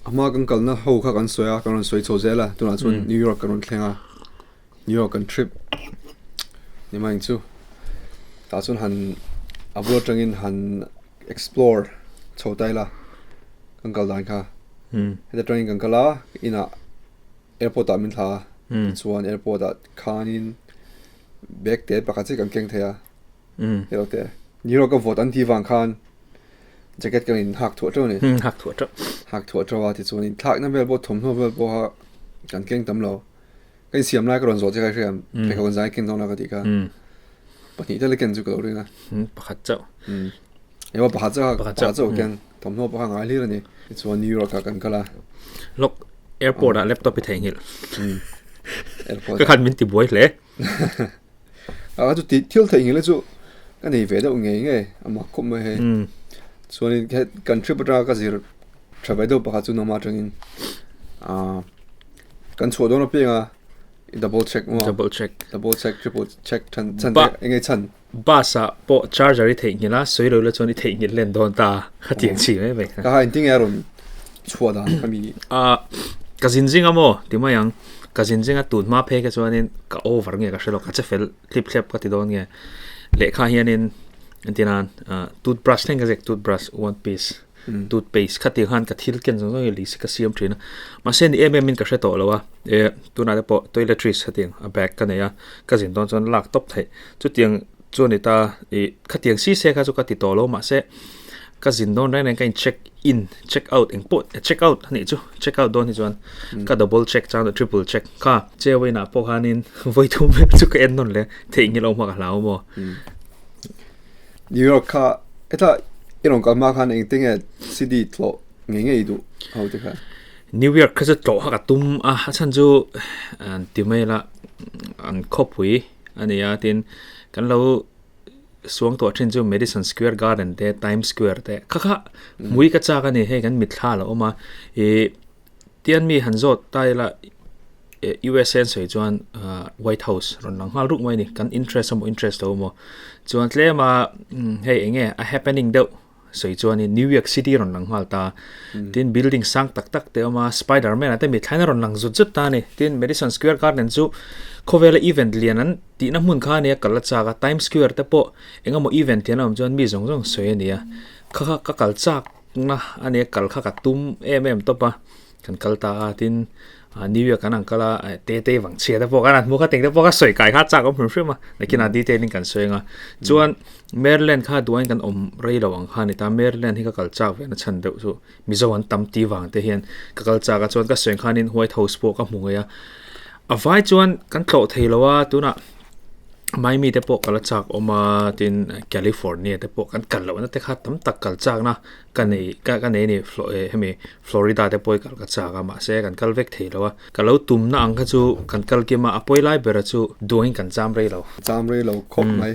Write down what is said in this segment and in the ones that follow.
A hma kan kalna ho kha kan sawi a, kan rawn sawi chho zel a, tunah chuan New York kan rawn thleng a, New York kan trip ni mai ang chu. Tah chuan han a bul atangin han explore chho ta ila kan kal dan kha. Heta tangin kan kal a, inah airport ah min thla a, tichuan airport ah khanin bag te pakhat chiah kan keng thei a. Hei te New York a vawt an tih vang khan jacket kan in hak thuah teuh a ni. Hak thuah teuh. Hak thuah teuh a tichuan in thlakna vel pawh thawmhnaw vel pawha kan keng tam lo. Ka insiam lai ka rawn zawh che kha i hria em? Pheikhawk an zai keng dawn la ka tih kha. Pahnih tal i ken chu ka lo ring a. Pakhat chauh. Ewa pakhat chauh a pakhat chauh a keng thawmhnaw pawh kha ngai hlir a ni. Tichuan New York ah kan kal a. Lawk airport ah laptop i theihnghilh. Airport. Ka khan min ti buai hle. A chu tih thil theih ngei chu ka nei ve deuh ngei ngei a mak khawp mai hei. Chuanin he kan trip atanga ka zir tha ve deuh pakhat chu nangmah atangin ah kan chhuah dawn apiang a i double check maw? Double check. Double check, triple check than chhan te eng nge chhan? Bus ah pawh charger i theihnghilh a, sawi lo la chuan i theihnghilh len dawn ta a ti ang chi mai mai. Ka ha engtin nge a rawn chhuah dan kha mi? Ah ka zin zing a maw ti mai ang. Ka zin zing a tun hma phei kha chuanin ka over nge ka hre lo, ka che fel hlip thlep ka ti dawn nge. Lehkha hianin entir nan toothbrush thleng ka ziak toothbrush one piece toothpaste kha tih khan ka thil ken zawng zawng hi list ka siam thin a. Mahse ni em em in ka hre tawh lo a, e tunah te pawh toiletries hetiang a bag ka nei a, ka zin dawn chuan lak tawp theih. Chutiang chu a ni ta, ih khatiang si se kha chu ka ti tawh lo mahse ka zin dawn reng reng ka in check in check out eng pawh check out a nih chu check out dawn hi chuan ka double check chang triple check kha cheu inah pawh khanin vawi thum vel chu ka en nawn leh theihnghilh awm kha ka hlau maw. New York kha heta i rawn kal hma khan engte nge city tlawh ngei ngei i duh ho te kha? New York kha chu tlawh kha ka tum a, a chhan chu ti mai ila an khawpui a ni a tin kan lo suang tawh thin chu Madison Square Garden te Times Square te kha kha hmui ka chak a ni hei kan mitthla a lo awm a ih tian mi han zawt ta ila USA an sawi chuan White House rawn lang nghal ruk mai a ni kan interest emaw interest lo emaw chuan tlem a hei eng nge a happening deuh sawi chuanin New York City rawn lang nghal ta. Tin building sang tak tak te a awm a, Spider Man ah te mithlain a rawn lang zut zut ta a ni. Tin Madison Square Garden chu khawvela event lian an tihna hmun kha a nia kal a chak a, Times Square te pawh eng emaw event lian a awm chuan mi zawng zawng sawi a ni a. Kha kha ka kal chakna a nia kal kha ka tum em em tawp a. Kan kal ta a, tin New York kan ang kal a, te te vang chhia te pawh kan han hmu kha teng te pawh ka sawi kai kha chak awm hrim hrim a, nakinah detail in kan sawi ang a. Chuan Maryland kha duain kan awm rei lo ang kha a ni ta, Maryland hi ka kal chak ve na chhan deuh chu Mizo an tam ti vang te hian ka kal chak a, chuan ka sawi ang khanin White House pawh ka hmu ngei a. A vai chuan kan tlawh thei lo a, tunah Miami te pawh ka la chak awm a, tin California te pawh kan kal lohna te kha tam tak kal chakna Ka nei ka ka nei a ni hemi Florida te pawh hi kal ka chak a mahse kan kal vek thei lo a ka lo tumna ang kha chu kan kal kim a a pawi lai bera chu duangin kan cham rei lo. Cham rei lo khawp mai.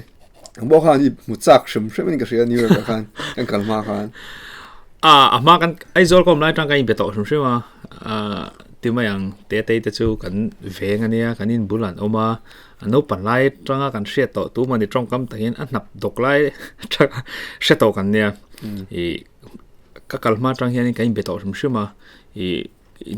Ang pawh khan i hmu chak hrim hrim in ka hria New York ah khan kan kal hma khan. A a hma kan Aizawl ka awm lai atang kan inbe tawh hrim hrim a ti mai ang Tetei te chu kan veng a nia kan inbul an awm a A naupan lai atanga kan hriat tawh tu mahni tawngkam takin a hnap dawk lai atanga hre tawh kan nia. Ih ka kal hma atang hianin kan inbe tawh hrim hrim a, ih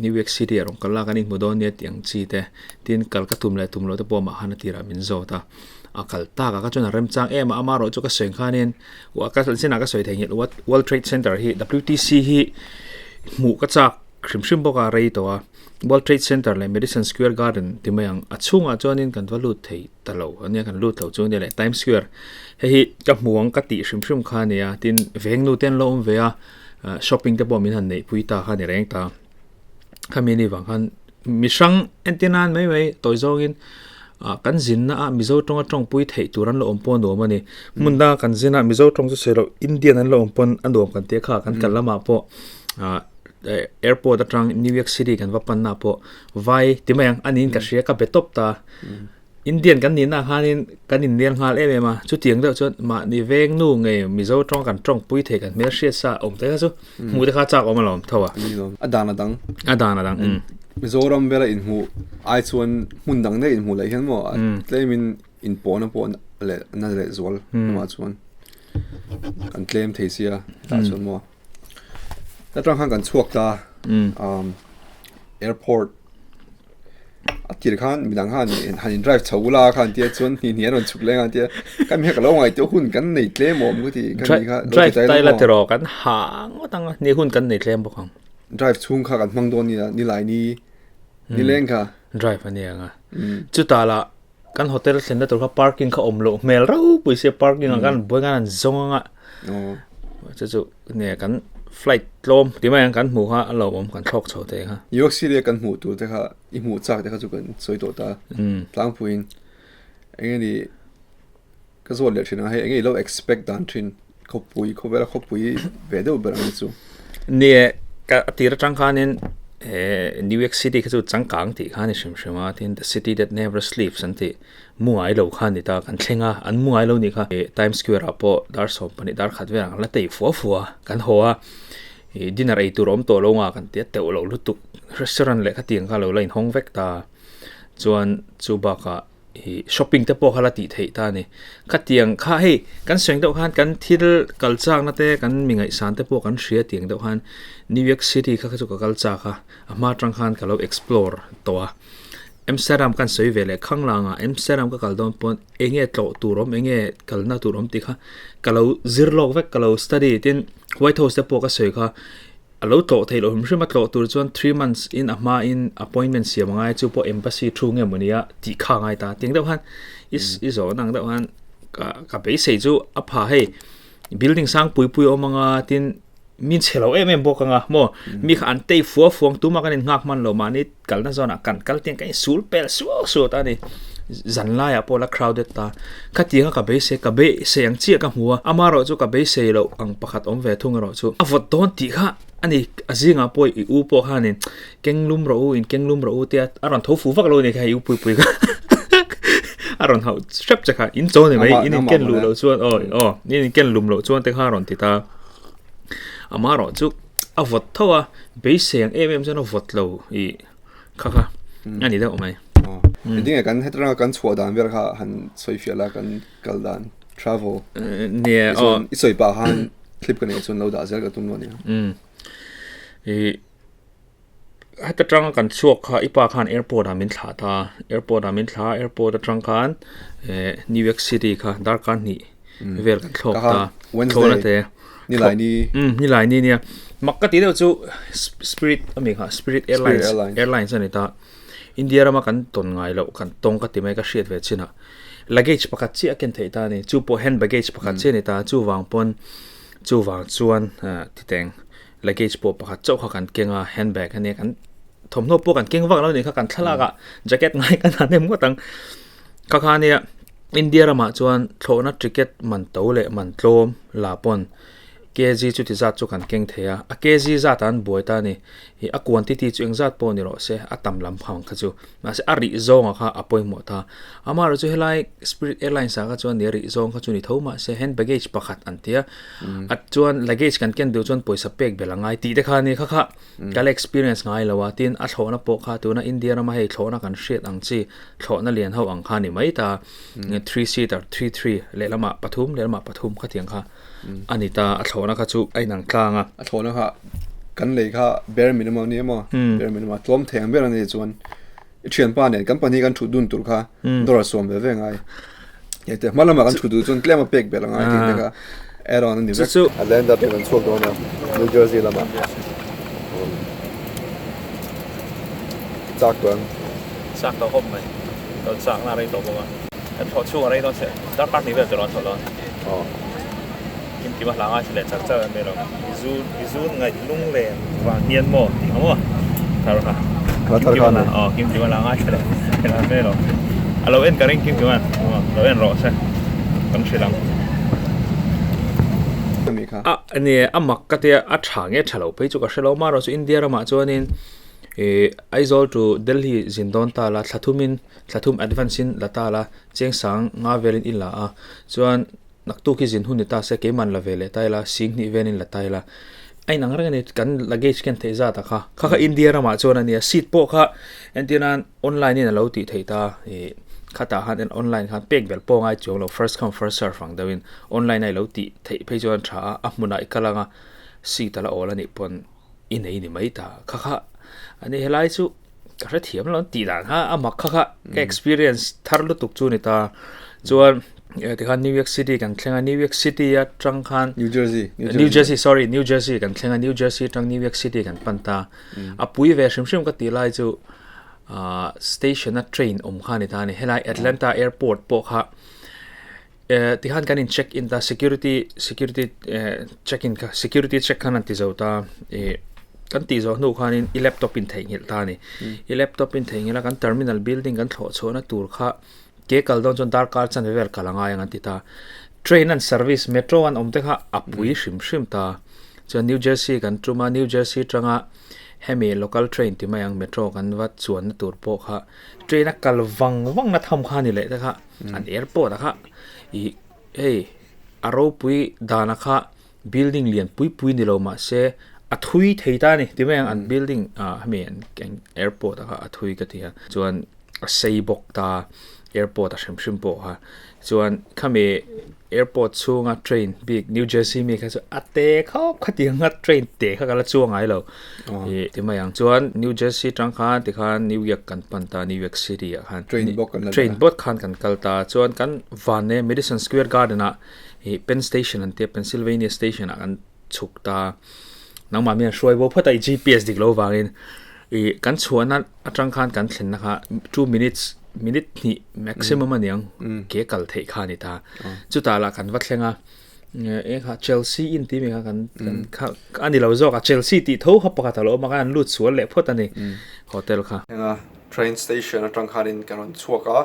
New York City ah rawn kal la kan inhmu dawn nia tih ang chi te. Tin kal ka tum leh tum loh te pawh amah khan a tirah min zawt a, a kal tak a ka chuan a remchang em a, amaherawh chu ka sawi ang khanin ka chinah ka sawi theihnghilh World Trade Center hi WTC hi hmuh ka chak hrim hrim bawk a rei tawh a. World Trade Center leh Madison Square Garden ti mai ang. A chhungah chuanin kan va lut thei ta lo ania kan lut lo chu ania leh Times Square hei hi ka hmu ang ka tih hrim hrim kha ania tin veng nu te an lo awm ve a shopping te pawh min han neih pui ta kha ni reng ta. Khami ni vang khan mi hrang entir nan mai mai tawi zawngin ah kan zinna ah Mizo tawnga tawngpui theih tur an lo awm pawh a nuam a ni. Hmun danga kan zin a Mizo tawng chu sawi loh Indian an lo awm pawn a nuam kan tih a kha kan kal lamah pawh ah Airport atang New York City kan va panna pawh vai ti mai ang a niin ka hria ka be tawp ta. Indian kan nihna khanin kan inlian nghal em em a, chutiang deuh chuan mahni veng nu nge Mizo tawng kan tawng pui thei kan hmel hriat sa awm te kha chu hmuh te kha chak awm alawm tho a. A dan a dang. A dan a dang. Mizoram vela inhmuh ai chuan hmun dang daih inhmuh leh hian maw tlemin inpawhna pawh leh na leh zual lamah chuan kan tlem thei sia tah chuan maw. Atang khan kan chhuak ta. Um airport a tir khan midang khan han in drive chho ula khan tia chuan hni hni an rawn chhuk leng a tia kan mi kha ka lo ngaih teuh hun kan nei tlem awm ka ti kan ni kha drive tai la tiraw kan ha ngawt ang a ni hun kan nei tlem bawk ang drive chhung kha kan hmang dawn nia nilai ni nileng kha drive a nia ang a chutah lah kan hotel thlenna tur kha parking kha awm loh hmel ropui sia parking ah khan buai khan an zawng ang a chu chu nge kan flight tlawm ti mai ang kan hmuh kha a lo awm kan thlawk chho te kha New York City a kan hmuh tur te kha i hmuh chak te kha chu kan sawi tawh ta tlangpuiin eng nge ni ka zawt leh thin ang hei eng nge i lo expect dan thin khawpui khawvela khawpui ve deuh ber ang chu ni ka a tir atang khanin he New York City kha chu changkang tih kha a ni hrim hrim a tin the city that never sleeps an tih mu ngai lo kha a ni ta kan thleng a an mu ngai lo nih kha Times Square ah pawh dar 12 dar khat velah an la tei fua fua a kan haw a ih dinner ei tur a awm tawh lo nga kan ti a teuh lo lutuk restaurant leh khatiang kha a lo la inhawng vek ta chuan chu bakah ih shopping te pawh kha la tih theih ta a ni khatiang kha hei kan sawi deuh khan kan thil kal chakna te kan mi ngaihsan te pawh kan hria tiang deuh khan New York City kha kha chu ka kal chak a a hma atang khan ka lo explore tawh a Amsterdam kan sawi ve leh khang lang a Amsterdam ka kal dawn pawn eng nge tlawh tur awm eng nge kalna tur awm tih kha ka lo zir lawk vek ka lo study tin White House te pawh ka sawi kha. A lo tlawh theih loh hrim hrim a tlawh tur chuan 3 months in a hma in appointment siam a ngai chu pawh embassy thu nge maw nia tih kha a ngai ta tiang deuh khan i i zawn ang deuh khan ka ka beisei chu a pha hei building sang pui pui a awm anga tin min chhe lo em em bawk anga maw mi kha an tei fua fuang tumah kan in nghak hman lo mahni kalna zawnah kan kal tiang kan insul pel suau suau ta a ni zan laiah pawh la crowded ta khatianga ka beisei ka beisei ang chiah ka hmu a amaherawh chu ka beisei loh ang pakhat awm ve thung erawh chu a vawt dawn tih kha a ni a zingah pawh i u pawh khanin keng lum rawh u in keng lum rawh u tia a rawn tho fuh vak lo a ni kha i u pui pui kha a rawn hauh hrep che kha in chaw ni mai in in ken luh loh chuan aw aw in in ken lum loh chuan te kha a rawn ti ta amaherawh chu a vawt tho a beisei ang em em chuan a vawt lo ih kha kha a ni deuh mai. Engtin nge kan hetlanga kan chhuah dan vel kha han sawi fiah la kan kal dan travel nia aw i sawi pah khan clip ka neih chuan lo dah zel ka tum lo ania. Ih heta tanga kan chhuak kha i pa khan airport ah min thlah ta airport ah min thlah a airport atang khan eh New York City kha darkar hnih vel kan thlawk ta Wednesday te nilai ni nilai ni nia mak ka ti deuh chu spirit ami kha spirit airlines airlines ani ta India rama kan tawn ngai loh kan tawng ka ti mai ka hriat ve chin a luggage pakhat chiah a ken theih ta ani chu pawh hand baggage pakhat chiah ani ta chuvang pawn chuvang chuan titeng luggage pawh pakhat chauh kha kan keng a handbag ania kan thawmhnaw pawh kan keng vak lo ni kha kan thlalak ah jacket ngai kan ha nem ngawt ang kha kha ania India ramah chuan thlawhna ticket man to leh man tlawm la pawn kg chuti zat chu kan keng thei a a kg zat ah an buai ta a ni ih a quantity chu eng zat pawh ni rawh se a tam lam phang kha chu mahse a rih zawng ah kha a pawimawh ta amaherawh chu helai Spirit Airlines ah kha chuan nia rih zawng kha chu ni tho mahse hand baggage pakhat an ti a a chuan luggage kan ken duh chuan pawisa pek belh a ngai tih te kha a ni kha kha ka la experience ngai lo a tin a thlawhna pawh kha tuna India rama hei thlawhna kan hriat ang chi thlawhna lian ho ang kha a ni mai ta 3 seater 3 3 lehlamah pathum lehlamah pathum khatiang kha a ni ta a thlawhna kha chu a inang tlang a. A thlawhna kha kan lei kha bare minimum a ni emaw bare minimum a tlawm thei ang ber a ni chuan i thianpa nen kan pahnih kan thut dun tur kha dollar 10 ve ve ngai hei te hma lamah kan thut duh chuan tlem a pek belh a ngai tih te kha add on a ni vek. Atlanta te kan chhuak dawn a New Jersey lamah chak tawh ang. Chak tawh khawp mai. Lo chak na rei tawh bawk a. Kan thlawh chhung a rei dawn se darkar hnih vel tur a thlawh dawn. Aw. Kim kim a hla ngai leh char char an ni lo. I zu i zu ngaih lung len vang hian maw tih ang maw? Thar kha. Hla thar kha ni. Aw kim kim a hla ngai leh hla ve lo. A lo en ka ring kim kim a. Lo en rawh se. Kan hrilh ang. Ami kha. A nia a mak ka tia a tha nge tha lo phei chu ka hre lo marawh chu India ramah chuanin ih Aizawl to Delhi zin dawn ta la thla thumin thla thum advance in la ta la cheng sang nga velin i la a chuan naktuk hi zin hun ni ta se keiman la ve leh ta ila sing hnih venin la ta ila a inang reng a ni kan luggage ken theih zat a kha kha kha India ramah chuan a nia seat pawh kha entir nan online in a lo tih theih ta ih khatah khan en online khan pek belh pawh a ngai chuang lo first come first serve ang deuhin online a i lo tih theih phei chuan a tha a a hmunah i kal ang a seat a la awl a nih pawn. I nei ni mai ta kha kha ani helai chu ka hre thiam lo tih dan kha a mak kha kha ka experience thar lutuk chu ni ta chuan tikhan New York City kan thleng a New York City atang khan New Jersey New Jersey sorry New Jersey kan thleng a New Jersey atang New York City kan pan ta a pui ve hrim hrim ka tih lai chu station a train awm kha ni ta a ni helai Atlanta airport pawh kha Eh tikhan kan in check in ta security security eh check in kha security check khan an ti zo ta eh kan tih zawh hnu khanin i laptop in theihnghilh ta a ni. I laptop in theihnghilh a kan terminal building kan thlawh chhuahna tur kha ke kal dawn chuan darkar chanve vel kal a ngai ang an ti ta. Train an service metro an awm te kha a pui hrim hrim ta. Chuan New Jersey kan tum a New Jersey tanga hemi local train ti mai ang metro kan va chuanna tur pawh kha train a kal vang vang na tham kha a ni leh te kha. An airport a kha ih hei a ropui dana kha building lian pui pui ni lo mah se a thui thei ta a ni ti mai ang an building ah hemi an airport a kha a thui ka ti a chuan a sei bawk ta airport a hrim hrim pawh kha chuan khami airport chhunga train bik New Jersey mi kha chu a te khawp khatiang a train te kha ka la chuang ngai lo ih ti mai ang chuan New Jersey tang khan tikhan New York kan pan ta New York City ah khan train bawk kan la train bawk khan kan kal ta chuan kan van e Madison Square Garden ah ih Penn Station an tia Pennsylvania Station ah kan chhuk ta nangmah mian hruai bo phawt a ih G_P_S dik lo vangin ih kan chhuahna atang khan kan thlenna kha 2 minutes minute hnih maximum aniang ke kal theih kha a ni ta chutah lah kan va thleng a eng kha Chelsea in tih mi kha kan kan kha a ni lo zawk a Chelsea tih tho kha pakhat a lo awm a khan an lut sual leh phawt a ni hotel kha. Enga train station atang khanin kan rawn chhuak a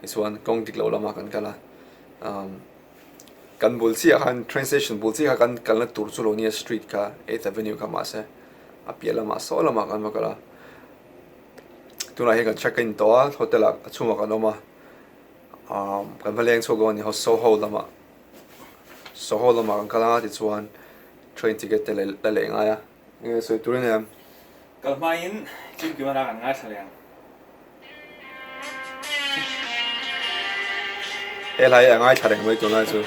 tichuan kawng dik lo lamah kan kal a kan bul chiah khan train station bul chiah kha kan kalna tur chu lo nia street kha eighth avenue kha mahse a piah lamah saw lamah kan va kal a tunah hian kan check in tawh a hotel ah a chhungah kan awm a kan va leng chhuak dawn a ni Soho lamah Soho lamah kan kal a tichuan train ticket te la leh ngai a enge sawi tur em em. Kal hmain Kimkimana kan ngaithla leh ang. Helai a ngaithla reng mai tunlai chu.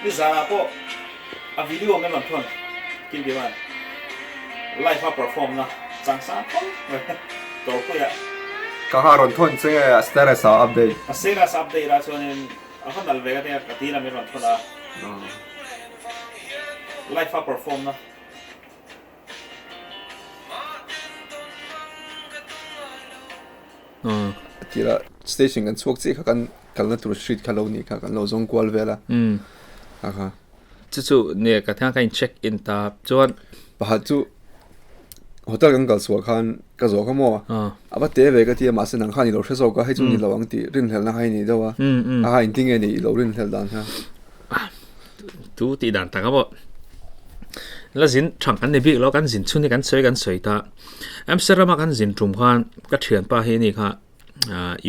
Nizanah pawh a video ang kan rawn thawn Kimkima'n live a perform na changsang khawp mai Dawrpuiah. Ka ha rawn thawn che nge a status ah update. A status update ah chuanin a va nalh ve ka tia ka ti lamin rawn thawn a. Live a perform na. Tira station kan chhuak chiah kha kan kalna tur street kha lo nih kha kan lo zawng kual vel a. A kha. Chu chu ne ka thang ka in check in ta chuan. Pakhat chu hotel kan kal chhuah khan ka zawh kha maw. A va te ve ka ti a mahse nang khan i lo hre zawk a hei chu ni lo ang tih rinhlelhna kha i nei deuh a. A ha engtin nge ni i lo rinhlelh dan kha. Tu tih dan tak a maw. La zin thang kan ni bik lo kan zin chhun hi kan sawi kan sawi ta. Amsterdam a kan zin tum khan ka thianpa hi ni kha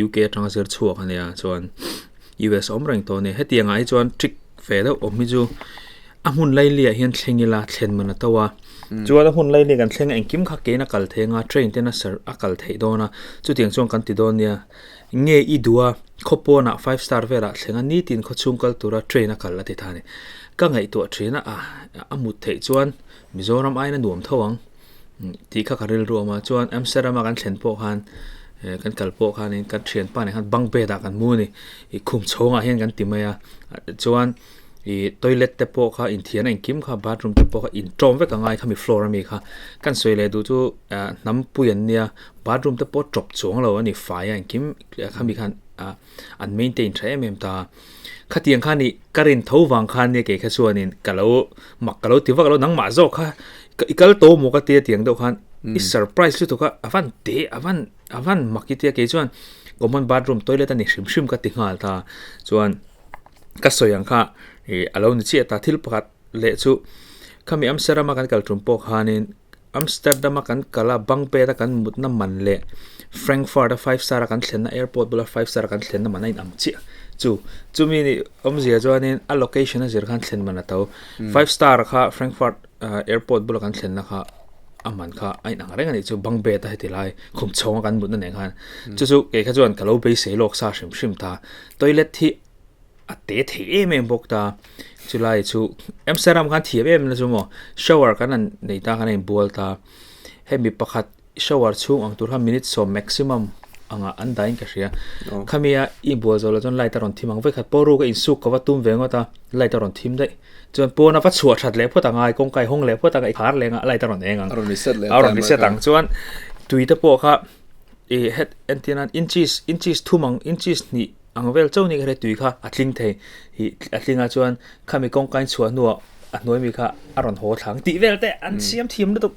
UK atanga zir chhuak a nia chuan US awm reng tawh a ni. Hetiang ah hi chuan trick ve deuh awm hi chu a hmun laili ah hian thleng ila thlen man a to a. Chuan a hmun laili kan thleng a engkim kha kein a kal thei anga train ten a ser a kal theih dawn a chutiang chuan kan ti dawn nia. Nge i duh a, khawpawnah five star velah thleng a nitin khawchhung kal tura train a kal a ti ta a ni. Ka ngaihtuah thin a, a mut theih chuan Mizoram aiin a nuam tho ang tih kha ka rilru awm a. Chuan Amsterdam a kan thlen pawh khan kan kal pawh khanin kan thianpa nen khan bunk bed ah kan mu a ni. Ih khum chhawngah hian kan ti mai a, chuan Ih toilet te pawh kha inthian a inkim kha bathroom te pawh kha intawm vek a ngai khami floor ami kha kan sawi leh duh chu ah hnam pui an nia bathroom te pawh tawp chuang lo a ni fai a engkim khami khan ah an maintain tha em em ta khatiang khan ih ka rin tho vang khan nia kei kha chuanin ka lo mak ka lo ti vak lo nangmah zawk kha i kal tawh maw ka tia tiang deuh khan i surprise lutuk a a van te a van a van mak i tia kei chuan common bathroom toilet a ni hrim hrim ka ti nghal ta chuan. Ka sawi ang kha ih a lo ni chiah ta thil pakhat leh chu khami Amsterdam a kan kal tum pawh khanin Amsterdam a kan kal a bunk bed a kan mutna man leh Frankfurt a five star a kan thlenna airport bula five star a kan thlenna man a inang chiah chu chumi nih awmzia chuanin a location a zir khan thlen man a to five star kha Frankfurt airport bula kan thlenna kha a man kha a inang reng a nih chu bunk bed a heti lai khum chhawng a kan mutna nen khan chu chu kei kha chuan ka lo beisei lawk sa hrim hrim ta toilet hi. a te thei em em bawk ta chulai chu Amsterdam khan thiam em na chu maw shower kan han nei ta khan a inbual ta hemi pakhat shower chhung ang tur khan minute sawm maximum anga an dahin ka hria khami a i inbual zawh loh chuan light a rawn thim ang vekhat pawh ruk a insuk ka va tum ve ngawt a light a rawn thim daih chuan pawn a va chhuah that leh phawt ang a kawngka i hawng leh phawt ang a i khar leng a light a rawn eng ang a rawn reset leh a rawn reset ang chuan tui te pawh kha ih het entir nan inches inches thum ang inches hnih ang vel chauh ni ka hria tui kha a tling thei ih a tling ah chuan khami kawngka in chhuah hnuah a hnuai mi kha a rawn haw thlang tih vel te an siam thiam lutuk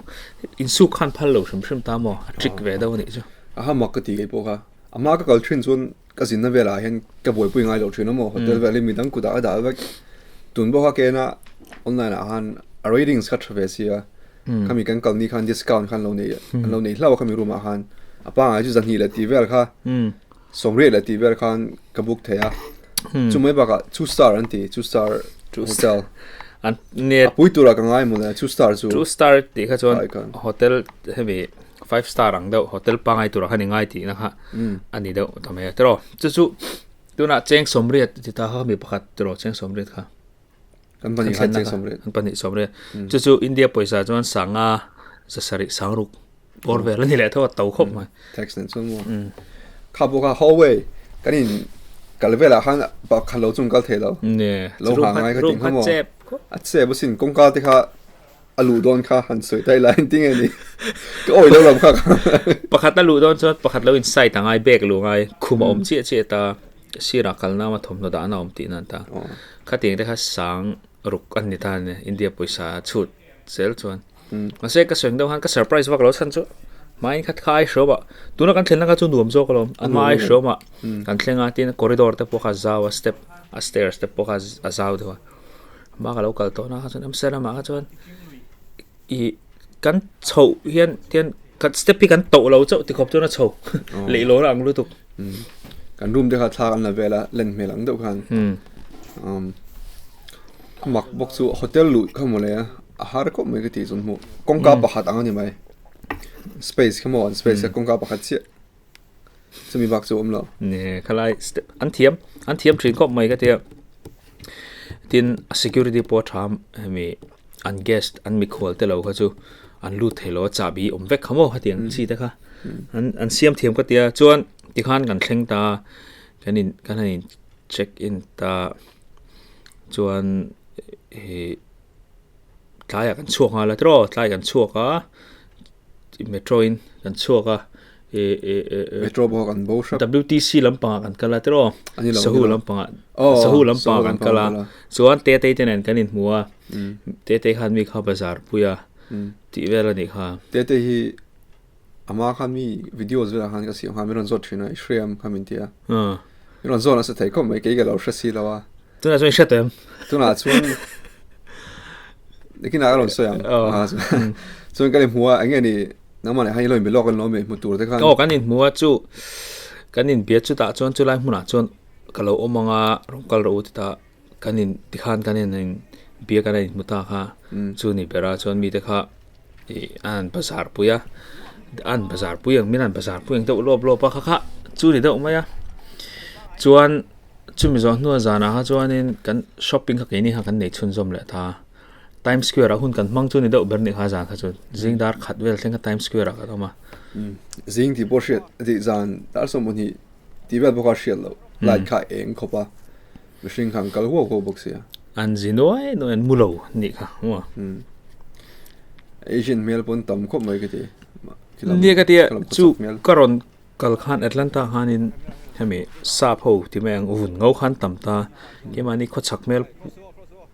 insuk khan phal lo hrim hrim ta maw a trick ve deuh a nih chu. A ha mak ka ti ngei pawh kha a hma ka kal thin chuan ka zinna velah hian ka buaipui ngai loh thin a maw hotel vel hi midang kutah a dah vek tun bawk a kena online ah khan a ratings kha tha ve sia khami kan kal ni khan discount khan lo nei an lo nei hlauh a khami room ah khan a pangai chu zahnih leh tih vel kha Sawmriat leh tih vel khan ka book thei a. Chu mai bakah two star an ti, two star hotel. An ne A pui turah ka ngai maw le, two star chu. Two star tih kha chuan hotel hemi five star ang deuh hotel pangai turah khan i ngai tihna kha a ni deuh ta mai a tiraw. Chu chu tunah cheng sawmriat ti ta kha mi pakhat tiraw cheng sawmriat kha. Kan pahnih khan cheng sawmriat. Kan pahnih sawmriat. Chu chu India pawisa chuan sanga zasarih sangruk. Bawr vel a ni leh tho a to khawp mai. Tax nen chuan maw. Kha pawh kha hallway kan in kal velah khan pakhat lo chung kal thei lo. Ne. Lo ha ngai kha ting kha maw. A chep asin kawngka te kha a luh dawn kha han sawi tai lai an ti nge ni. Ka awih lo lam kha. Pakhat a luh dawn chuan pakhat lo in side a ngai bag luh ngai khum a awm chiah chiah ta sirah kalna a thawmhnaw dahna a awm tih nan ta. Khatiang te kha sang ruk an ni ta a ni India pawisa chhut zel chuan. Mahse ka sawi ang deuh khan ka surprise vak lo chhan chu hmain kha kha ai hrawm ah tuna kan thlenna kha chu nuam zawk alawm a hma ai hrawm ah kan thleng a tin corridor te pawh kha a zau a step a stairs te pawh kha a zau deuh a hma ka lo kal tawh na kha chuan Amsterdam ah kha chuan ih kan chhoh hian tian kan step hi kan tauh lo chauh tikhawp chuan a chho leihlawn a ang lutuk. Kan room te kha thla an la vel a len hmel ang deuh khan a mak bawk chu hotel luh kha mawle a. A har khawp mai ka tih chuan hmuh kawngka pakhat ang a ni mai space kha maw an space a kawngka pakhat chiah chumi bak chu a awm lo. Ni khalai step an thiam an thiam thin khawp mai ka tia tin a security pawh a tha hemi an guest an mikhual te lo kha chu an lut thei lo a chahbi awm vek kha maw hetiang chi te kha an an siam thiam ka tia chuan tikhan kan thleng ta kan in kan han in check in ta chuan ih. Tlaiah kan chhuak nghal a tiraw tlai kan chhuak a metro in kan chhuak a ih ih ih metro pawh kan bo hrep W_T_C lampangah kan kal a tiraw sahu lampangah sahu lampangah kan kal a chuan Tetei te nen kan inhmu a Tetei khan mi kha bazar pui a tih vel a nih kha. Tetei hi ama khan mi videos velah khan ka siam khan min rawn zawt thin a i hria em kha min ti a min rawn zawt nasa thei khawp mai kei ka lo hre si lo a. Tunah chuan i hre tawh em? Tunah chuan nikinah ka rawn sawi ang. Chuan kan inhmu a eng nge ni nangmah leh khan i lo inbe lawk an lo awm e hmu tur te khan. Aw kan inhmu a chu kan inbia chutah chuan chulai hmunah chuan ka lo awm ang a rawn kal rawh u ti ta kan in tikhan kan in inbia kan inhmu ta kha chu ni ber a chuan mite kha ih an bazar pui a an bazar pui ang min an bazar pui ang deuh lawp lawp a kha kha chu ni deuh mai a chuan. Chumi zawh hnua zanah kha chuanin kan shopping kha keini kha kan nei chhunzawm leh ta a, Times Square ah hun kan hmang chu ni deuh ber nih kha zan kha chu zing dar khat vel thleng kha Times Square ah kan awm a. Zing tih pawh hriat tih zan dar sawmhnih tih vel pawh kha hriat loh light kha eng khawp a, mihring kha an kal huau huau bawk sia. An zi nuai nuai an mu lo nih kha maw. Asian hmel pawn tam khawp mai ka ti. Nia ka tia chu ka rawn Kal khan Atlanta khanin hemi sap ho ti mai ang vun ngo khan tam ta keimahni khawchhak hmel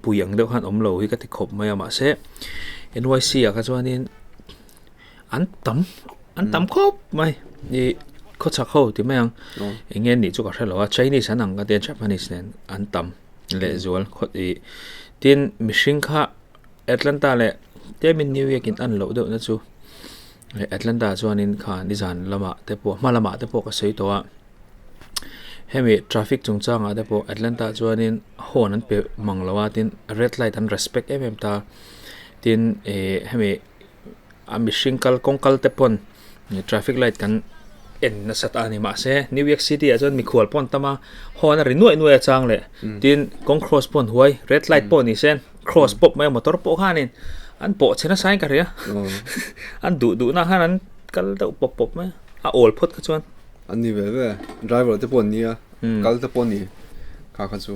pui ang deuh khan awm lo hi ka ti khawp mai a mahse N_Y_C ah kha chuanin an tam an tam khawp mai ih khawchhak ho ti mai ang eng nge nih chu ka hre lo a Chinese an ang ka tia Japanese nen an tam lehzual khaw ih tin mihring kha Atlanta leh tlemin New York in an loh deuh na chu. Atlanta chuanin kha nizan lamah te pawh hma lamah te pawh ka sawi tawh a hemi traffic chungchangah te pawh Atlanta chuanin horn an pe mang lo a tin red light an respect em em ta tin ih hemi a mihring kal kawng kal te pawn traffic light kan. en nasa ta a ni mahse New York City ah chuan mikhual pawh an tam a horn a ri nuaih nuaih a chang leh tin kawng cross pawh an huai red light pawh ni se cross pawp mai a motor pawh khanin an pawh chhe nasa in ka hria an duh duh na khan an kal deuh pawp pawp mai a awl phawt kha chuan. An ni ve ve driver te pawh an nia kal te pawh a ni kha kha chu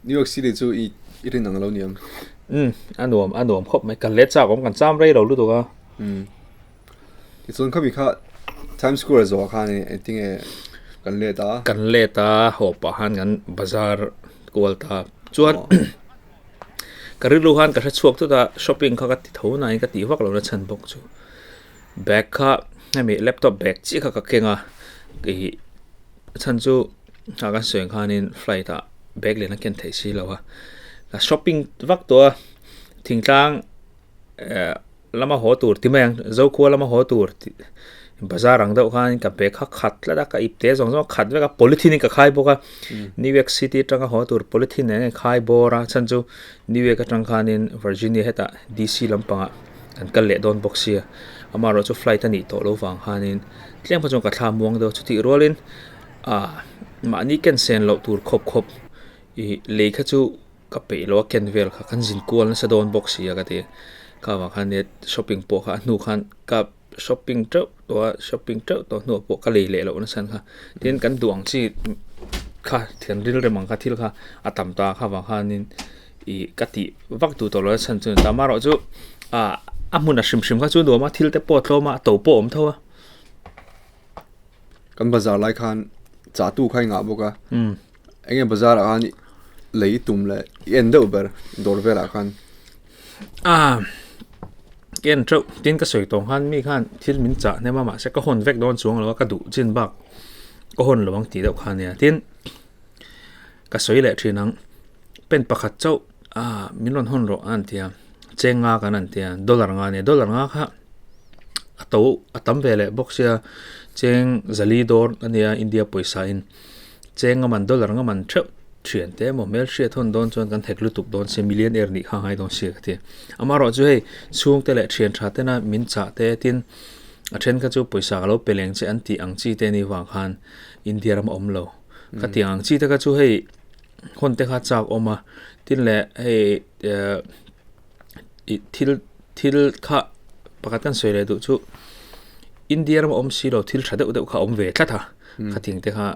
New York City chu i i rin ang lo niang. Umm a nuam a nuam khawp mai kal leh chak awm kan cham rei lo lutuk a. Umm tichuan khami kha Times Square zawh ah khan engtinge kan let a. Kan let a haw pah khan kan bazar kual ta chuan ka rilru khan ka hre chhuak tut a shopping kha ka ti tho nain ka tih vak lo na chhan bawk chu bag kha hemi laptop bag chiah kha ka keng a ih chhan chu a kan sawi ang khanin flight ah bag lian a ken theih si lo a ka shopping vak tawh a thingtlang eh lama haw tur ti mai ang zokhua lama haw tur tih bazar ang deuh khan ka bag kha khat tlat a ka ip te zawng zawng a khat vek a polythene in ka khai bawk a New York City atanga haw tur polythene nen a in khai bawr a chhan chu New York atang khanin Virginia hetah D_C lampangah kan kal leh dawn bawk sia amaherawh chu flight a nih tawh loh vang khanin tlem kha chuan ka thla muang deuh a chutih rualin ah mahni ken sen loh tur khawp khawp ih lei kha chu. Ka peih lo a ken vel kha kan zin kual nasa dawn bawk si a ka ti. Kha vang khan nia shopping pawh kha a hnu khan ka shopping teuh tawh a shopping teuh tawh hnuah pawh ka lei leh loh nasa kha. Tin kan duh ang chi kha thian ril rem ang kha thil kha a tam ta kha vang khanin ih ka tih vak duh tawh lo a chhan chu ni ta. Amaherawhchu ah a hmun a hrim hrim kha chu nuam a thil te pawh a tlawm a a to pawh a awm tho a. Kan bazar lai khan chah tu kha i ngah bawk a. Enge bazar ah khan lei tum leh i en deuh ber dawr velah khan. Ah ka en teuh tin ka sawi tawng khan mi khan thil min chah hnem a mahse ka hawn vek dawn chuang lo a ka duh chin bak ka hawn lo ang tih deuh kha ania tin ka sawi leh thin ang pen pakhat chauh ah min rawn hawn rawh a an ti a cheng nga kan an ti a dollar nga ania dollar nga kha a to a tam ve leh bawk sia cheng zali dawr ania India pawisa in. Cheng a man dollar nga man theuh thian te emaw hmel hriat hawn dawn chuan kan hek lutuk dawn sia million air nih kha a ngai dawn sia ka ti. Amaherawh chu hei chhungte leh thian tha tena min chah te tin a then kha chu pawisa ka lo pe leng che an tih ang chi te ni vang khan India ram a awm lo. Ka tih ang chi te kha chu hei hawn te kha chak awm a tin leh hei eh ih thil thil kha pakhat kan sawi leh duh chu India ram a awm si lo thil tha deuh deuh kha a awm ve tlat a. Kha thing te kha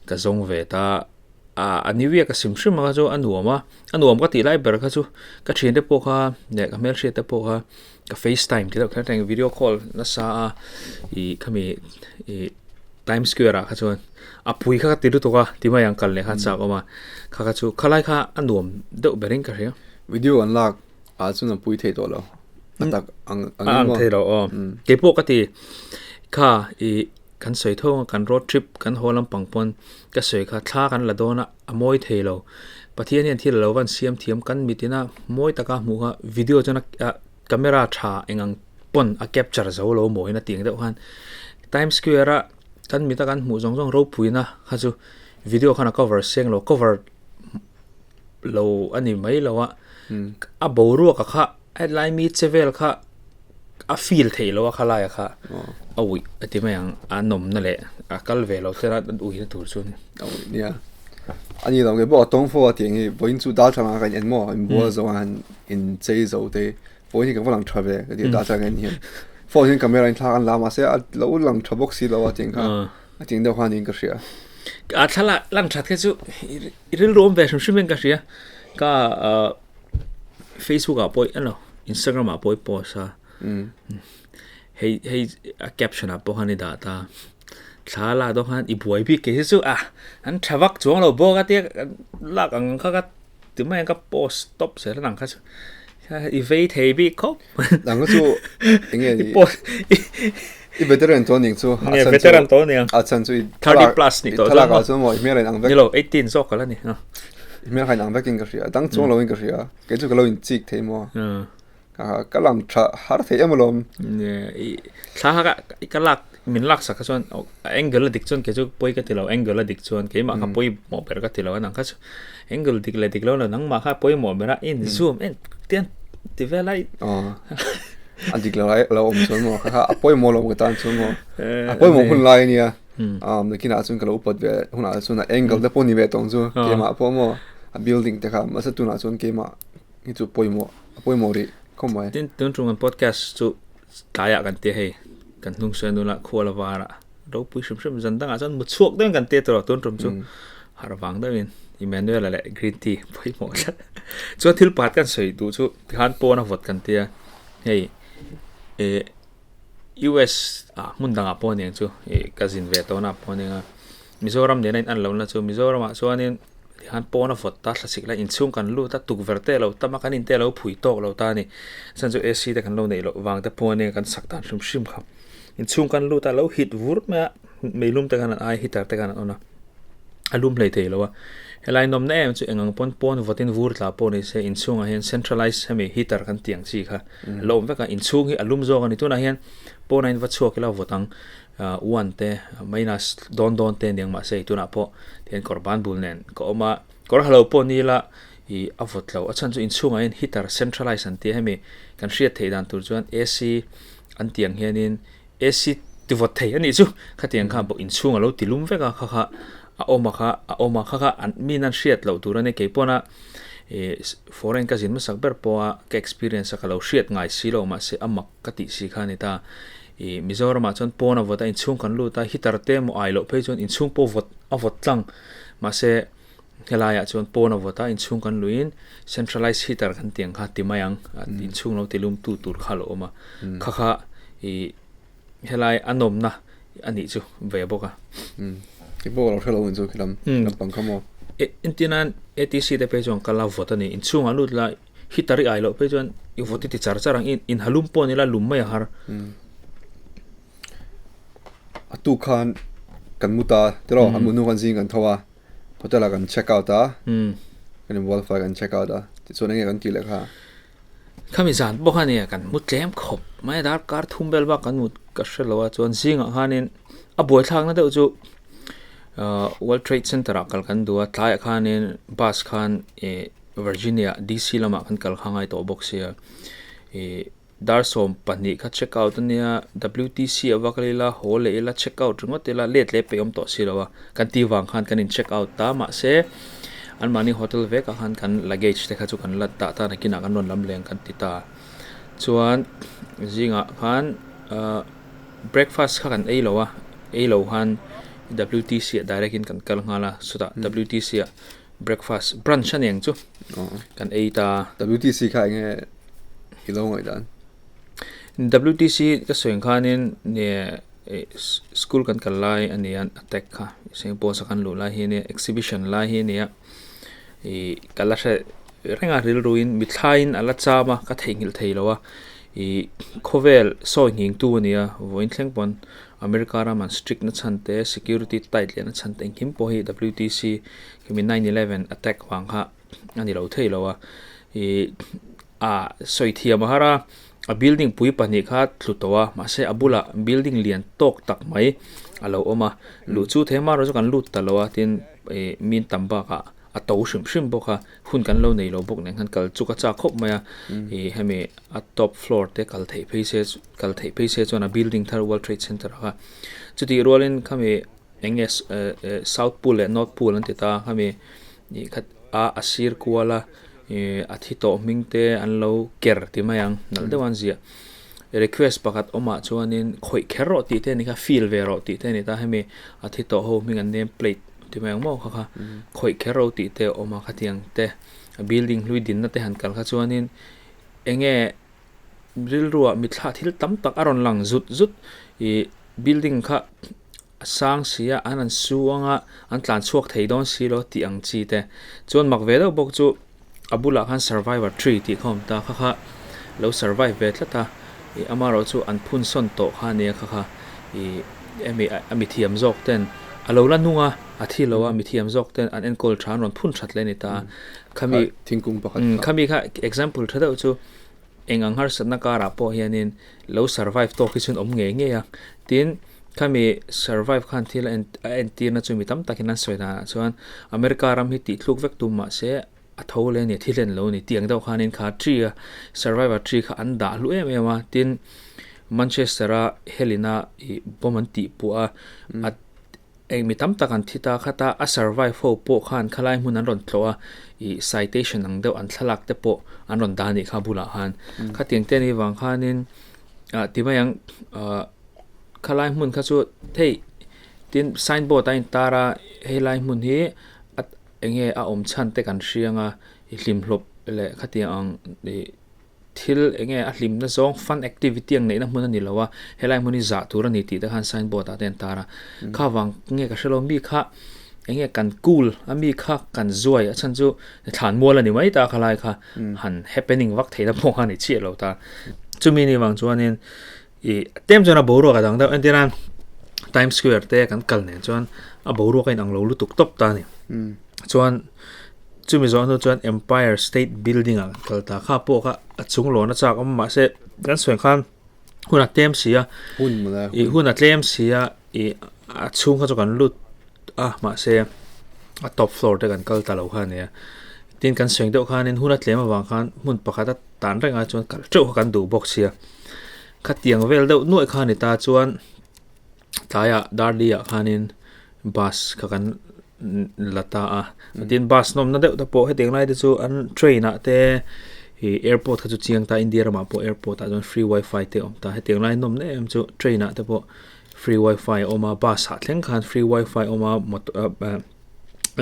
ka zawng ve ta a a ni viak a sim hrim a kha chu a nuam a a nuam ka tih lai ber kha chu ka thian te pawh kha leh ka hmelhriat te pawh kha ka face time tih deuh kher teng video call nasa a ih khami ih time square ah kha chuan a pui kha ka ti lutuk a ti mai ang kal leh kha chak awm a kha kha chu khalai kha a nuam deuh ber in ka hria. Video an lak ah chuan a pui thei tawh lo a tak ang ang ang thei lo aw keipawh ka ti kha ih. Kan sawi tho ang a, kan road trip kan haw lampang pawn ka sawi kha thla kan la dawn a, a mawi thei lo. Pathian hian thil a lo van siam thiam kan mitin a mawi taka hmuh kha video chuan a camera tha eng ang pawn a capture zo lo mawiin a tih ang deuh khan Times Square a kan mita kan hmuh zawng zawng ropuina kha chu video khan a cover seng lo cover lo a ni mai lo a, a boruak a kha Hetlai mi che vel kha a feel theih loh a khalai a kha a uih a ti mai ang a nawmna leh a kal ve loh tela an uihna tur chu a ni. A uih nia. A ni lo nge pawh a tawng fo a tih ang hi vawiin chu dal thlang ah kan en maw inbual zo a han inchei zo te vawiin hi ka va lang tha ve ka ti a dal thlang en hian phone hian camera in thla an la mahse a lo lang tha bawk si lo a tih ang kha a tih ang deuh khan niin ka hria. A thlalak lang that kha chu i rilru awm ve hrim hrim in ka hria ka ah. Facebook ah pawh elo Instagram ah pawh i post a hei hei a caption ah pawh khan i dah ta thla lak dawn khan i buai bik kei hi chu a an tha vak chuang lo bawk a tia lak ang kha ka ti mai ang ka post tawp zel ang kha chu i vei thei bik khawp ang kha chu eng nge i post i veteran tawh ning chu a veteran tawh ning a chan chu i 30 plus ni tawh thlalak ah chuan maw i hmel a inang vek ni lo 18 zawk ka la ni I hmel kha inang vekin ka hria, dang chuang loin ka hria, kei chu ka lo inchik thei maw? Ka lang tha har thei em alawm. Thla kha ka lak, min lak sak kha chuan angle a dik chuan kei chu pawi ka ti lo, angle a dik chuan keimah kha pawimawh ber ka ti lo a nang kha chu angle dik leh dik lo lo nangmah kha pawimawh ber a, in zoom en tian ti vel a. A dik lo lai lo awm chuan maw kha kha a pawimawh lo ka tan chuan maw a pawimawh hun lai ania um nakinah chuan ka lo upat ve hunah chuan a angle te pawh ni ve tawng chu keimah pawh maw a building te kha mahse tunah chuan keimah hi chu pawimawh a pawimawh rih khawp mai. Tin tun tum kan podcast chu tlaiah kan tia hei kan hnung sawi nula khual a varah ropui hrim hrim zan dangah chuan mutchhuak deuhin kan tia tawh tun tum chu harh vang deuhin Emmanuel-a leh green tea pawimawh tlat chuan thil pakhat kan sawi duh chu tikhan pawn a vawt kan tia hei eh US ah hmun dangah pawh aniang chu ih ka zin ve tawh na pawh aniang a Mizoram nena in an lohna chu Mizoramah chuanin tikhan pawn a vawt ta thlasik lai inchhung kan lut a tukverh te a lo tam a kan inte a lo phui tawk lo ta a ni chhan chu A_C te kan lo neih loh vang te pawh ania kan sak dan hrim hrim kha inchhung kan lut a lo hit vur mai a meilum te khan an ai heater te khan an on a a lum hlei thei lo a helai nawmna em chu eng ang pawn pawn vawtin vur tla pawh ni se inchhungah hian centralize hemi heater kan tih ang chi kha a lo awm vek a inchhung hi a lum zawk a ni tunah hian pawnah hian va chhuak ila vawt ang one te minus dawn dawn te aniang mahse tunah pawh tihian kawr ban bul nen ka awm a kawr ha lo pawh ni ila ih a vawt lo a chhan chu inchhungah hian heater centralize an tia hemi kan hriat theih dan tur chuan A_C an tih ang hianin A_C ti vawt thei a nih chu khatiang khan pawh inchhung a lo ti lum vek a kha kha a awm a kha a awm a kha kha an mi nan hriat loh tur a ni kei pawna ih foreign ka zin hmasak ber pawha ka experience a ka lo hriat ngai si lo mahse a mak ka tih si kha a ni ta ih Mizoramah chuan pawn a vawt a inchhung kan lut a heater te emaw ai loh phei chuan inchhung pawh vawt a vawt tlang mahse helaiah chuan pawn a vawt a inchhung kan luihin centralized heater kan tih ang kha ti mai ang inchhung lo ti lum tu tur kha a lo awm a kha kha ih helai a nawmna a nih chu ve bawk a. Kei pawh ka lo hre lo ang chu khi lam lampang kha maw. Entir nan ATC te phei chuan kal a vawt a ni inchhungah lut la heater i ai loh phei chuan i vawt i ti char char ang in ha lum pawh ni la lum mai a har. A tuk khan kan mu ta tiraw a mut hnu khan zing kan tho a. Hotel ah kan check out a, kan in wallfly kan check out a, tichuan enge kan tih leh kha? Khami zan pawh kha nia kan mu tlem khawp mai a, darkar thum vel bak kan mut ka hre lo a, chuan zingah khanin a buaithlakna deuh chu ahh World Trade Center ah kal kan duh a, tlaiah khanin bus khan ih Virginia D_C lamah kan kal kha ngai tawh bawk sia ih. Dar 12 kha check out ania, WTC a va kal ila, haw leh ila, check out ringawt ila, let leh peih awm tawh si lo a, kan ti vang khan kan in check out ta mahse anmahni hotel vekah khan kan luggage te kha chu kan la dah ta nakinah kan rawn lam leng kan ti ta. Chuan zingah khan ahh breakfast kha kan ei lo a, ei lo khan WTC ah direct in kan kal nghal a, chutah WTC ah breakfast brunch a ni ang chu kan ei ta. WTC kha enge i lo ngaih dan? WTC ka sawi ang khanin school kan kal lai a nia attack kha Singapore sa kan luh lai hi ania exhibition lai hi ania ih ka la hre reng a rilruin mithlaiin a la cham a ka theihnghilh thei lo a ih khawvel sawi nghing tu a nia vawiin thleng pawn America ram an strict na chhan te security tight leh na chhan te engkim pawh hi WTC khimi 9/11 attack vang kha a ni lo thei lo a ih a sawi thiam a har a a building pui pahnih kha tlu tawh a mahse a bulah building lian tawk tak mai a lo awm a luh chu thei marawh chu kan lut ta lo a tin ih min tam bakah a to hrim hrim bawk a hun kan lo nei lo bawk nen khan kal chu ka chak khawp mai a ih hemi a top floor te kal theih phei se kal theih phei se chuan a building thar world trade center kha chutih rualin khami eng nge south pool leh north pool an ti ta khami ih khat a a sir kual a ih a thi tawh hming te an lo ker ti mai ang nalh deuh an ziah request pakhat awmah chuanin khawih kher rawh tih te a ni kha feel ve rawh tih te a ni ta hemi a thi tawh ho hming an name plate ti mai ang maw kha kha khawih kher ro tih te a awm a khatiang te a building hlui dinna te han kal kha chuanin eng nge rilruah mitthla thil tam tak a rawn lang zut zut ih building kha a sang si a an an su ang a an tlan chhuak thei dawn si lo tih ang chi te chuan mak ve deuh bawk chu a bulah khan survivor tree tih kha a awm ta kha kha lo survive ve tlat a ih amaherawh chu an phun sawn tawh kha ania kha kha ih hemi a mithiam zawk ten a lo la nung a a thi lo a mithiam zawk ten an enkawl tha an rawn phun that le a ni ta khami thingkung pakhat khami kha example tha deuh chu eng ang harsatna karah pawh hianin lo survive tawk hi chuan awm ngei ngei a tin khami survive khan thil a entirna chu mi tam takin an sawi danah chuan America ram hi tih thluk vek tum mahse. a tho leh a ni, thi hlen lo a ni tih ang deuh khanin kha tree a survivor tree kha an dah hlu em em a, tin Manchester a Helena ih bomb an tih puah a, a eng mi tam tak an thi ta khat a, a survive ho pawh khan khalai hmun an rawn tlawh a, ih citation ang deuh an thlalak te pawh an rawn dah a nih kha bulah khan. Khatiang te anih vang khanin ah ti mai ang ah khalai hmun kha chu hei tin signboard a intar a helai hmun hi a eng nge a awm chhan te kan hriang a i hlimhlawp leh khatiang ang ih thil eng nge a hlimna zawng fun activity ang neihna hmun a ni lo a helai hmun hi zah tur a ni tih te khan signboard ah te an tar a kha vang nge ka hrelo mi kha eng nge kan cool a mi kha kan zuai a chhan chu thlan mual a ni mai ta khalai kha han happening vak theihna pawh kha a ni chiah lo ta chumi ni vang chuanin ih tlem chuan a boruak a dang deuh entir a Times Square te kan kal nen chuan a boruak a inang lo lutuk tawp ta a ni chuan chumi zawh hnu chuan Empire State Building ah kan kal ta kha pawh kha a chung lawn a chak awm mahse kan sawi khan hun a tlem si a ih hun a tlem si a ih a chhung kha chu kan lut a mahse a top floor te kan kal ta lo kha a nia tin kan sawi deuh khanin hun a tlem avang khan hmun pakhat a tan reng ah chuan kal teuh kha kan duh bawk sia khatiang vel deuh nuaih kha a ni ta chuan tlaiah Darli ah khanin bus kha kan la ta a tin bus nawmna deuh te pawh hetiang lai te chu an train ah te ih airport kha chu chiang ta India ramah pawh airport ah chuan free wifi te a awm ta hetiang lai nawmna em chu train ah te pawh free wifi a awm a bus ah thleng khan free wifi a awm a motor ah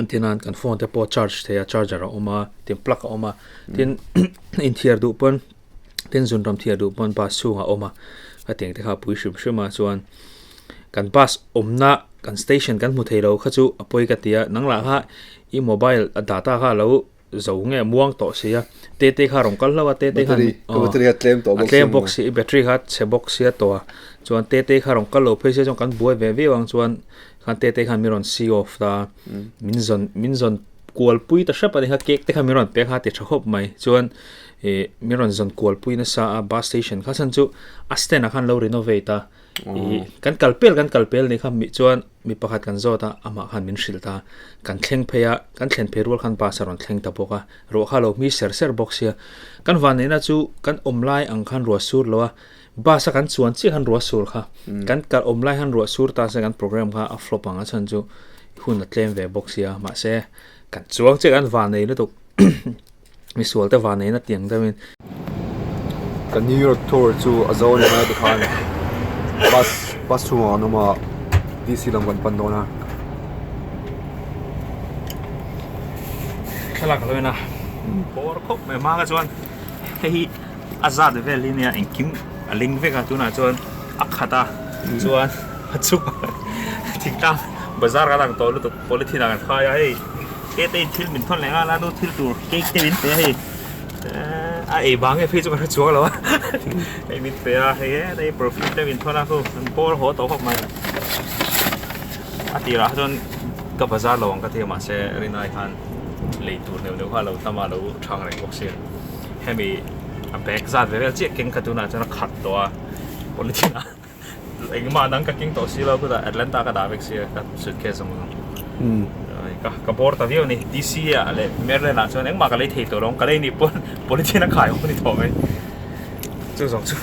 entir nan kan phone te pawh charge thei a charger a awm a tin plug a awm a tin inthiar duh pawn tin zunram thiar duh pawn bus chhungah a awm a hetiang te kha a pui hrim hrim a chuan kan bus awmna kan station kan hmu thei lo kha chu a pawi ka ti a nang lah kha i mobile a data kha a lo zo nge muang tawh si a te te kha rawn kal hlauh a te te khan a tlem bawk si i battery kha chhe bawk sia tawh a chuan te te kha rawn kal lo phei se chuan kan buai ve viau ang chuan khan te te khan min rawn see off ta min zawn min zawn kual pui ta hrep a ni kha cake te kha min rawn pek a ti tha khawp mai chuan ih min rawn zawn kual pui nasa a bus station kha chhan chu a stand ah khan lo renovate a ih kan kal pel kan kal pel ni kha mi chuan mi pakhat kan zawt a amah khan min hrilh ta kan thleng phei a kan thlen phei rual khan bus a rawn thleng ta bawk a ruah kha a lo hmi ser ser bawk sia kan vanneihna chu kan awm lai ang khan ruah sur lo a bus a kan chuan chiah khan ruah sur kha kan kal awm lai khan ruah sur ta se kan program kha a flop ang a chhan chu hun a tlem ve bawk sia mahse kan chuang chiah kan vannei lutuk misual te vanneihna tiang deuhin. Ka New York tour chu a zo ni mai tikhan bus bus chhungah an awm a DC lam kan pan dawn a. Thlalak alo en a bawr khawp mai hma kha chuan hei hi a zat vel hi nia engkim a ling vek a tunah chuan a khat a chuan a chungah thingtlang bazar kan ang tawh lutuk polythene ah kan khai a hei. Te te in thil min thawn leh nghal a nu thil tur cake te min pe a hei a ei vang nge phei chu ka hre chuang lo a hei min pe a hei hei perfume te min thawn a khu an bawr haw tawh khawp mai a tirah kha chuan ka bazar lo ang ka ti a mahse rinai khan lei tur neuh neuh kha a lo tam a a lo thang reng bawk sia hemi a bag zat ve vel chiah keng kha tunah chuan a khat tawh a polythene ah. Engmah dang ka king tawh si lo khutah Atlanta ka dah vek sia ka suitcase ang zawng. Ka ka bawr ta viau a ni. DC ah leh Maryland ah chuan engmah ka lei thei tawh lo ang. Ka lei nih pawn polythene a khai awm a ni tawh mai. Chu zawng chu.